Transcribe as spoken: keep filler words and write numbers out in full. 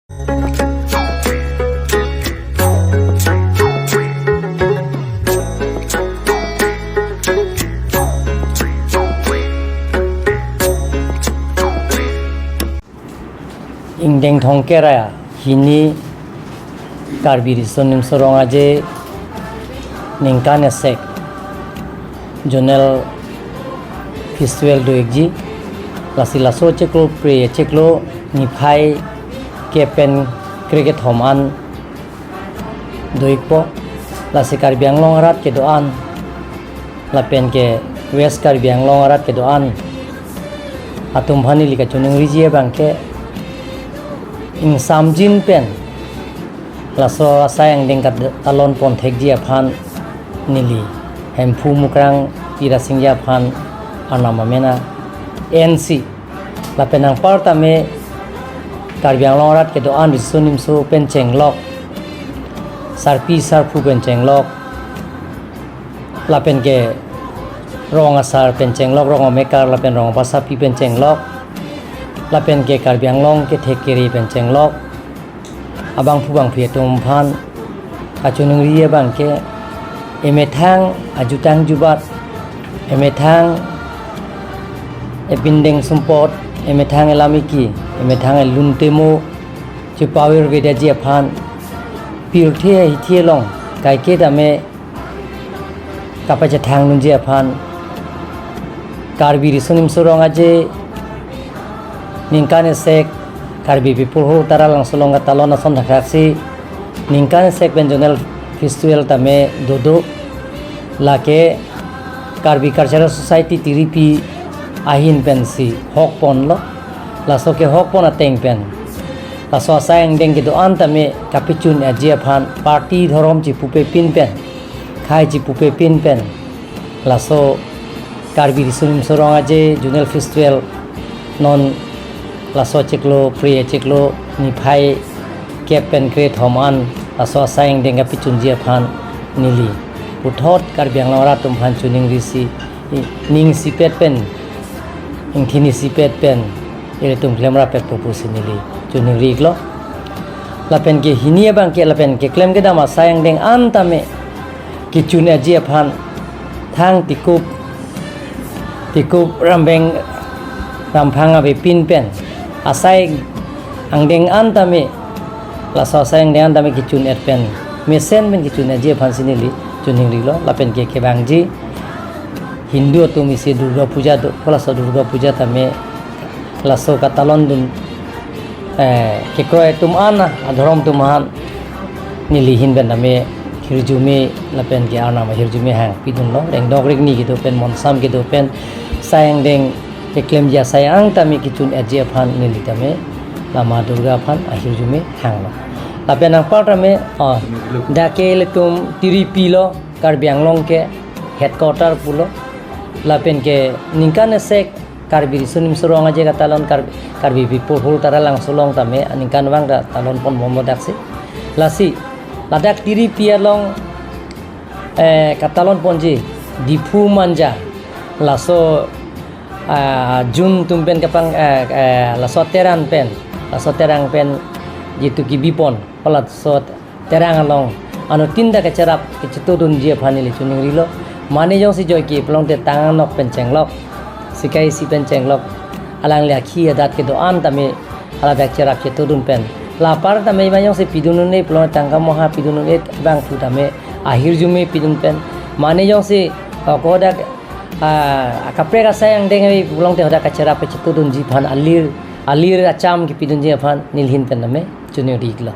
Ingdeng thomkep ra hini Karbi Riso Nimso Rong Aje ningkan esek Zonal Festival do-ikji. Lasi laso chiklo pre chiklo niphai kep pen krekethom an do-ikpo. Lasi Karbi Anglong arat kedo-an lapen ke West Karbi Anglong arat kedo-an atum aphan neli kachiningriji abang ke, ingsamjin pen laso asai angdeng katalon pon thekji aphan neli Hemphu Mukrang Pi Rasingja aphan arnam amen a-ensi. Lapen anparta me Karbi Anglong arat kedo-an riso nimso pen chenglok, sarpi sarpo pen chenglok, lapen ke rong asar pen chenglok, rong amekar lapen rong abasapi pen chenglok, lapen ke Karbi Anglong kethek kere pen chenglok abangphu bangphi atum aphan kachiningri abang ke, emethang ajutang jubat, emethang epindeng sumpot, emethang elamiki, emethang elun temo chepavir vedaji aphan, pirthe hithi along kaike tame kapachethang dunji aphan, Karbi Riso Nimso Rong Aje ningkan esek Karbi People's Hall Taralangso along katalon ason thakthak si ningkan esek pen Zonal Festival tame dodo. Lake Karbi Cultural Society Tiripi ahin pensi hok ponlo. Laso kehok pon ateng pen laso asai angdeng kedo-an tame kapachun-ikji aphan, party dhorom chipupepin pen, khei chipupepin pen, laso Karbi Riso Nimso Rong Aje Zonal Festival non laso chiklo pre chiklo niphai kep pen krekethom an laso asai angdeng kapachunji aphan neli puthot Karbi Anglong arat atum aphan chiningrisi, i-, ning isipet pen, ingthin isipet pen ilitum klemrap-etpo pusi neli chiningri-iklo. Lapen ke hini abang ke lapen keklem kedam asai angdeng an tame kechun-ikji aphan thang Tikup, Tikup Rambeng Ramphang avepin pen asai angdeng an tame, laso asai angdeng an tame kechun-ik pen, mesen pen kechun-ikji aphan si neli chiningrilo. Lapen ke kevangji Hindu atum isi Durga Puja do, ko laso Durga Puja tame laso katalon dun, eh, kekroi atum an, adhorom atum an neli ahin pen tame hirjume lapen ke arnam ahirjume hangpidunlo. Rengdok rengni kedo pen, monsam kedo pen, asai angdeng keklemji asai ang tame kechun-ikji aphan neli tame Lama Durga aphan ahirjume hanglo. Lapen anpar tame, oh, dak ke ilitum Tiripi lo, Karbi Anglong ke headquarter pulo. Lapen ke ningkan esek Karbi Riso Nimso Rong Aje katalon Kar-, Karbi People's Hall Taralangso along tame ningkan vang ta talon ponbomlo daksi. Lasi ladak Tiripi along, eh, katalon ponji Diphu Manja, laso, ah, June atum pen kapang, eh, eh, laso Terang pen, laso Terang pen jitu kebi pon, laso Terang along anuttin ta kacherap kachetudunji aphan neli chiningrilo. Mane jongsi joike pulote tang angnok pen chenglok, sikai isi pen chenglok, alangli akhi adat kedo-an tame haladak cherap chetudun pen, lapar tame mane jongsi pidun un-e pulote tangka moha pidun un-e abangphu tame ahirjume pidun pen, mane jongsi, oh, kodak, ah, kaprek asai angdeng ave pulote hadak kacherap kachetudunji aphan, alir, alir acham kepidunji aphan neli ahin pen tame chiningri-iklo.